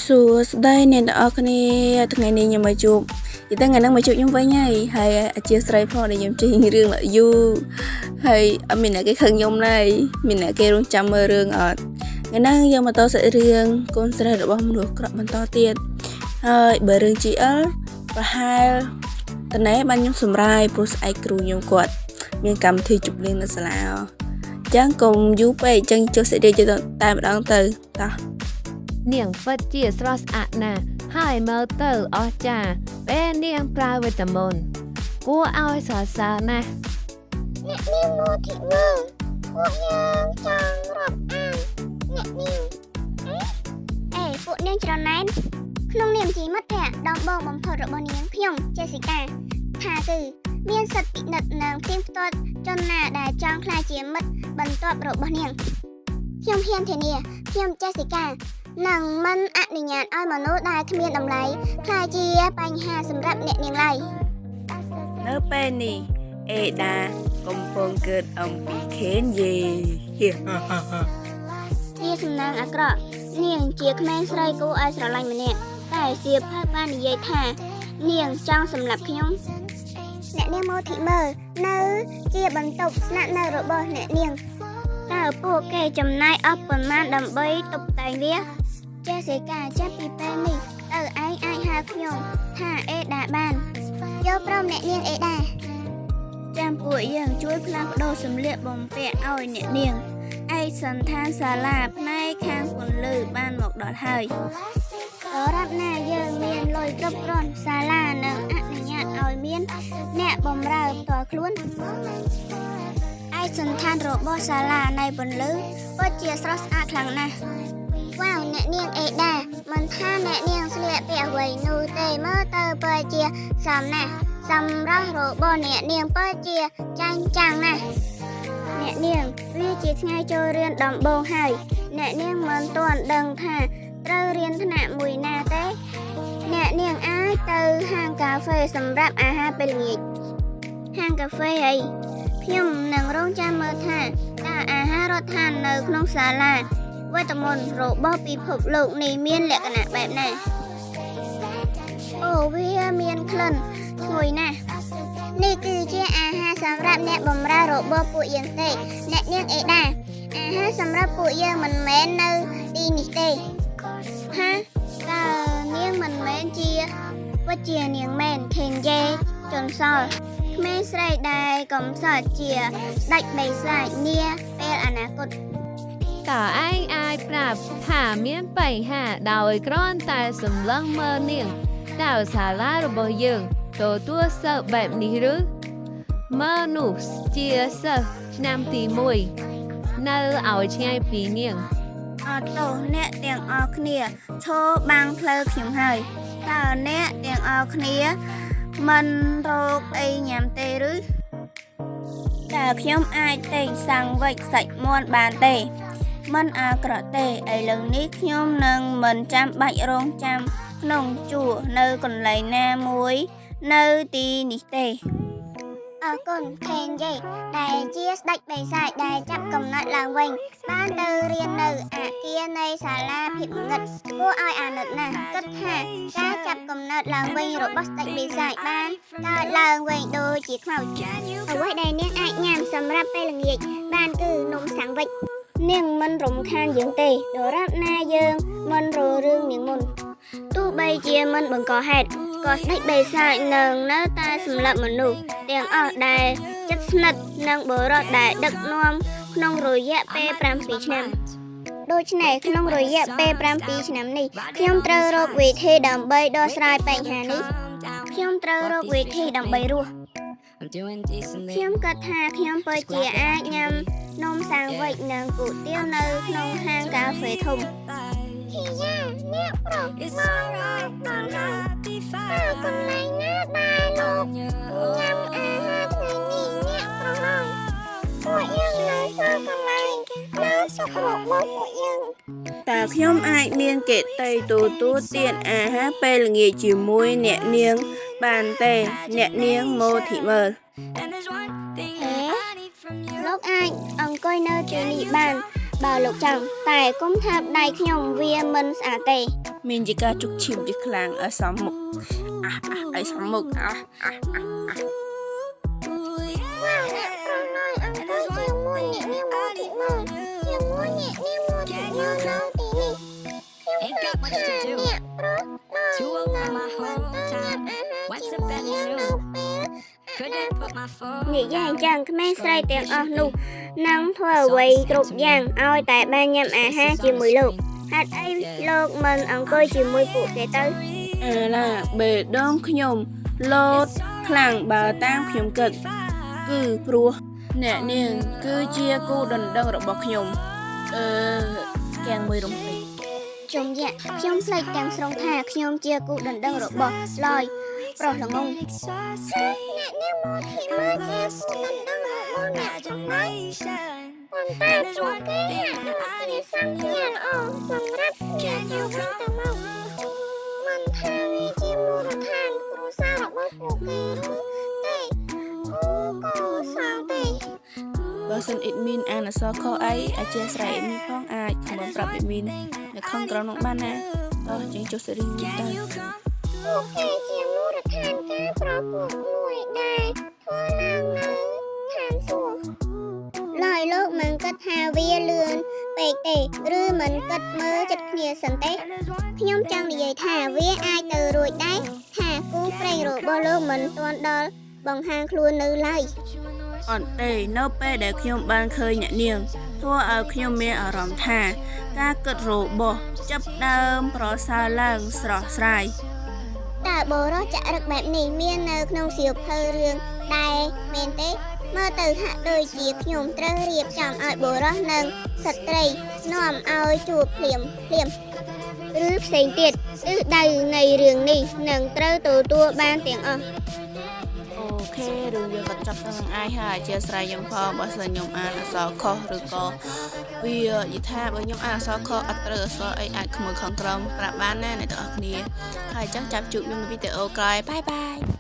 សួស្តីអ្នកទាំងអស់គ្នាថ្ងៃនេះខ្ញុំមកជួបនិយាយទៅថ្ងៃហ្នឹងមកជួបខ្ញុំវិញហើយហើយអធិស្ឋានផងដែលខ្ញុំចេញរឿងមកយូរហើយអត់មានអ្នកគេខឹងខ្ញុំដែរមានអ្នកគេរងចាំមើលរឿងអត់ថ្ងៃហ្នឹងយើងមកតសាច់រឿងកូនស្រីរបស់មនុស្សក្រក់បន្តទៀតហើយបើរឿង GL ប្រហែលតណែបានខ្ញុំសម្រាយព្រោះស្អែកគ្រូខ្ញុំគាត់មានកម្មវិធីជប់លៀងនៅសាលាអញ្ចឹងកុំយូរពេកអញ្ចឹងចុះសាច់រឿងទៅតែម្ដងទៅតោះ នាងពិតជាស្រស់ស្អាតណាស់ហើយមើលទៅអស្ចារ្យពេលនាងប្រើវេទមន្តគួរឲ្យសរសើរណាស់ អ្នកនាងមូធីមើលពួកយើងចង់រាប់អានអ្នកនាងអេអេពួកនាងច្រណែនក្នុងនាមជាមិត្តភក្តិដំបងបំផុតរបស់នាងខ្ញុំជេស៊ីកាថាគឺមានសិទ្ធិពិនិត្យនិងផ្ទៀងផ្ទាត់ជនណាដែលចង់ក្លាយជាមិត្តបន្ទាប់របស់នាងខ្ញុំហ៊ានធានាខ្ញុំជេស៊ីកានឹងមិនអនុញ្ញាតឲ្យមនុស្សដែលគ្មានតម្លៃក្លាយជាបញ្ហាសម្រាប់អ្នកនាងឡើយ នៅពេលនេះអេដាកំពុងគិតអំពីខេនយេ ជាសំណាងអាក្រក់នាងជាក្មេងស្រីគួរឲ្យស្រឡាញ់ម្នាក់តែសៀវភៅបាននិយាយថា នាងចង់សម្លាប់ខ្ញុំអ្នកនាងមកធីមើលនៅ ជាបន្ទប់ស្នាក់នៅរបស់អ្នកនាងតើពួកគេចំណាយអស់ប៉ុន្មានដើម្បីតុបតែងវាចេះសេកាចាប់ពីពេលនេះទៅឯងអាចហៅខ្ញុំថាអេដាបានយកព្រមអ្នកនាងអេដា ចាំពួកយើងជួយផ្លាស់ប្ដូរសម្លៀកបំពាក់ឲ្យអ្នកនាងឯកសណ្ឋានសាលាផ្នែកខាងពន្លឺបានមកដល់ហើយ ដរាបណាយើងមានលុយគ្រប់គ្រាន់សាលានឹងអនុញ្ញាតឲ្យមានអ្នកបម្រើផ្ទាល់ខ្លួនឯកសណ្ឋានរបស់សាលានៃពន្លឺពិតជាស្រស់ស្អាតខ្លាំងណាស់វ៉ាវអ្នកនាងអេដាមិនថាអ្នកនាងស្លៀកពាក់អ្វីនោះទេមើលទៅពិតជាសមណាស់សម្រស់របស់អ្នកនាងពិតជាចាញ់ចាំងណាស់អ្នកនាងវាជាថ្ងៃចូលរៀនដំបូងហើយអ្នកនាងមិនទាន់ដឹងថា ត្រូវរៀនថ្នាក់មួយណាទេអ្នកនាងអាចទៅហាងកាហ្វេសម្រាប់អាហារពេលល្ងាចហាងកាហ្វេអីខ្ញុំនឹងរងចាំមើលថាតើអាហារដ្ឋាននៅក្នុងសាលាវេទមន្តរបស់ពិភពលោកនេះមានលក្ខណៈបែបណាអូវាមានក្លិនឈ្ងុយណាស់នេះគឺជាអាហារសម្រាប់អ្នកបម្រើរបស់ពួកយើងទេអ្នកនាងអេដាអាហារសម្រាប់ពួកយើងមិនមែននៅទីនេះទេ ហាតើនាងមិនមែនជាពិតជានាងមែនខេនយេជន់សល់ក្មេងស្រីដែលកំសត់ជាស្ដេចបិសាចនាពេលអនាគត តើឯងអាចប្រាប់ថាមានបញ្ហាដោយគ្រាន់តែសម្លឹងមើលនាងតើសាលារបស់យើងទទួលសិស្សបែបនេះឬមើលនោះជាសិស្សឆ្នាំទី1នៅឲ្យឆ្ងាយពីនាង អត់ទោសអ្នកទាំងអស់គ្នាឈរបាំងផ្លូវខ្ញុំហើយតើអ្នកទាំងអស់គ្នាមិនរកអីញ៉ាំទេឬតើខ្ញុំអាចទិញសាំងវិចសាច់មាន់បានទេមិនអាក្រក់ទេឥឡូវនេះខ្ញុំនឹងមិនចាំបាច់រងចាំក្នុងជួរនៅកន្លែងណាមួយនៅទីនេះទេ អរគុណខេនយេដែលជាស្ដេចបិសាចដែលចាប់កំណត់ឡើងវិញបានទៅរៀននៅអគារនៃសាលាភាពងងឹតគួរឲ្យអាណិតណាស់គិតថាការចាប់កំណត់ឡើងវិញរបស់ស្ដេចបិសាចបានកើតឡើងវិញដូចជាខ្មោចអ្វីដែលនាងអាចញ៉ាំសម្រាប់ពេលល្ងាចបានគឺនំសាំងវិច នាងមិនរំខានយើងទេដរាបណាយើងមិនររឿងនាងមុនទោះបីជាមិនបង្កហេតុក៏ស្ដេចបិសាចនឹងនៅតែសម្លាប់មនុស្សទាំងអស់ដែលជិតស្និទ្ធនឹងបុរសដែលដឹកនាំក្នុងរយៈពេល7ឆ្នាំដូច្នេះក្នុងរយៈពេល7ឆ្នាំនេះខ្ញុំត្រូវរកវិធីដើម្បីដោះស្រាយបញ្ហានេះខ្ញុំត្រូវរកវិធីដើម្បីរស់ ខ្ញុំគិតថាខ្ញុំពិតជាអាចញ៉ាំនំសាំងវិចនិងគុយទាវនៅក្នុងហាងកាហ្វេធំ ធីយ៉ាអ្នកប្រុសមកដល់ហើយតើកន្លែងណាដែលលោកញ៉ាំអាហារថ្ងៃនេះអ្នកប្រុសហើយពួកយើងនៅសល់កន្លែងនៅសុខរបស់ពួកយើង តើខ្ញុំអាចមានកិត្តិទទួលទានអាហារពេលល្ងាចជាមួយអ្នកនាងបានទេអ្នកនាងម៉ូធីមើល ហេលោកអាចអង្គុយនៅទីនេះបានបើលោកចង់តែគុំថាដៃខ្ញុំវាមិនស្អាតទេ មានជាការជុកឈាមជាខ្លាំងឲ្យសមមុខអះអះឲ្យសមមុខអះអះអះ វ៉ាវអ្នកប្រុសឡយអង្គុយជាមួយអ្នកនាងមូធីម៉ូជាមួយអ្នកនាងមូធីម៉ូនៅទីនេះខ្ញុំខ្លាចថាអ្នកប្រុសឡយ Too old នឹង for my បន្តញ៉ាំ hometown. អាហារ Went ជា to bed មួយយើងនៅ noon. ពេល Couldn't put my phone និយាយអញ្ចឹងក្មេងស្រីទាំងអស់នោះនឹងធ្វើ down. អ្វីគ្រប់យ៉ាងឲ្យតែបានញ៉ាំអាហារជាមួយលោកហេតុអីលោកមិនអង្គុយជាមួយពួកគេទៅ អេឡាបេះដូងខ្ញុំលោតខ្លាំងបើតាមខ្ញុំគិត គឺព្រោះអ្នកនាង គឺជាគូដណ្ដឹងរបស់ខ្ញុំអឺកៀងមួយរំពេច ជំយៈខ្ញុំភ្លេចទាំងស្រុងថាខ្ញុំជាគូដណ្ដឹងរបស់ឡយប្រុសល្ងង អ្នកនាងមូធីម៉ូជាគូដណ្ដឹងរបស់អ្នកចំណៃប៉ុន្តែពួកគេហាក់ដូចជាសង្ឃាល្អសម្រាប់គ្នាទៅវិញទៅមកមិនថាវាជាមូលដ្ឋានគ្រួសាររបស់ពួកគេឬទេគូកោសលទេ បើសិនអ៊ីតមីនអានអក្សរខុសអីអធិស្ឋានអ៊ីតមីនផងអាចខមមិនប្រាប់អ៊ីតមីននៅខាងក្រោមនោះបានណាតោះយើងចុះសេរីមួយទៅ ពួកគេជាមូលដ្ឋានការប្រកួតមួយដែលធ្វើឡើងនៅឋានសួគ៌ ឡយលោកមិនគិតថាវាលឿនពេកទេឬមិនគិតមើលចិត្តគ្នាសិនទេខ្ញុំចង់និយាយថាវាអាចទៅរួចដែរថាគូព្រេងរបស់លោកមិនទាន់ដល់បង្ហាញខ្លួននៅឡើយ អត់ទេនៅពេលដែលខ្ញុំបានឃើញអ្នកនាងធ្វើឲ្យខ្ញុំមានអារម្មណ៍ថា ការគិតរបស់ចាប់ផ្ដើមប្រសើរឡើងស្រស់ស្រាយ តើបុរសចរិតបែបនេះមាននៅក្នុងសៀវភៅរឿងដែរមែនទេមើលទៅហាក់ដូចជាខ្ញុំត្រូវរៀបចំឲ្យបុរសនិងស្ត្រីនាំឲ្យជួបភ្លាមភ្លាមឬផ្សេងទៀតទិសដៅនៃរឿងនេះនឹងត្រូវទទួលបានទាំងអស់ OK រឿងយើងក៏ចប់ទៅនឹងអាយហើយអធិស្ឋានខ្ញុំផងបើសិនខ្ញុំអានអក្សរខុសឬក៏វានិយាយថាបើខ្ញុំអានអក្សរខុសអត់ត្រូវអក្សរអីអាចខមមិនខាងក្រោមប្រាប់បានណាអ្នកទាំងអស់គ្នាហើយអញ្ចឹងចាប់ជួបខ្ញុំនៅវីដេអូក្រោយ bye bye.